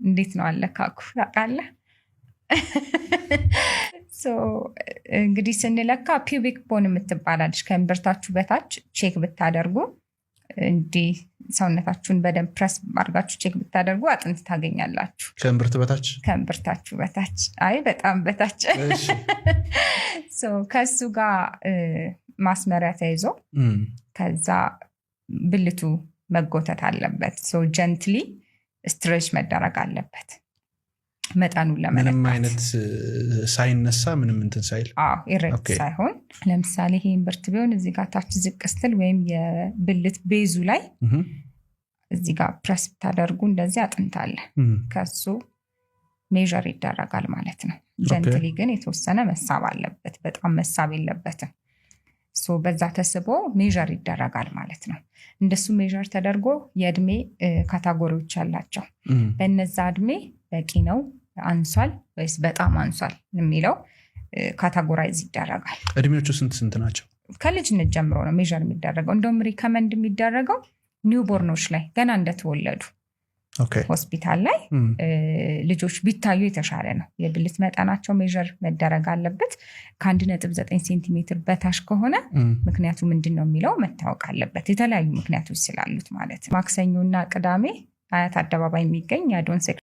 እንዴት ነው አለካኩ ታውቃለህ? So እንግዲህ ስንለካ pubic bone የምትባላለች፣ ከእምብርታችሁ በታች check ብታደርጉ፣ እንዲህ ሰውነታችሁን በደንብ ፕረስ አድርጋችሁ check ብታደርጉ አጥንት ታገኛላችሁ። ከእምብርት በታች? ከእምብርታችሁ በታች፣ አይ በጣም በታች። So ከሱ ጋር ማስመሪያ ተይዞ ከዛ ብልቱ መጎተት አለበት። So gently stretch መደረግ አለበት መጠኑን ምንም ለመለካት። አይነት ሳይነሳ፣ ምንም እንትን ሳይል? አዎ፣ erect ሳይሆን። ለምሳሌ ይሄ እምብርት ቢሆን እዚህ ጋር ታች ዝቅ ስትል ወይም የብልት base ኡ ላይ እዚህ ጋር ፕረስ ብታደርጉ እንደዚህ አጥንት አለ። ከሱ measure ይደረጋል ማለት ነው። Gently ግን የተወሰነ መሳብ አለበት፣ በጣም መሳብ የለበትም። So በዛ ተስቦ measure ይደረጋል ማለት ነው። እንደሱ measure ተደርጎ የእድሜ category ዎች አላቸው። በነዛ እድሜ በቂ ነው፣ አንሷል ወይስ በጣም አንሷል የሚለው categorize ይደረጋል። እድሜዎቹ ስንት ስንት ናቸው? ከልጅነት ጀምሮ ነው measure የሚደረገው። እንደውም recommend የሚደረገው newborn ኦች ላይ፣ ገና እንደተወለዱ ሆስፒታል ላይ ልጆች ቢታዩ የተሻለ ነው። የብልት መጠናቸው measure መደረግ አለበት። ከ1.9 ሴንቲሜትር በታች ከሆነ ምክንያቱ ምንድን ነው የሚለው መታወቅ አለበት። የተለያዩ ምክንያቶች ስላሉት ማለት ነው። ማክሰኞና ቅዳሜ አያት አደባባይ የሚገኝ የአዶን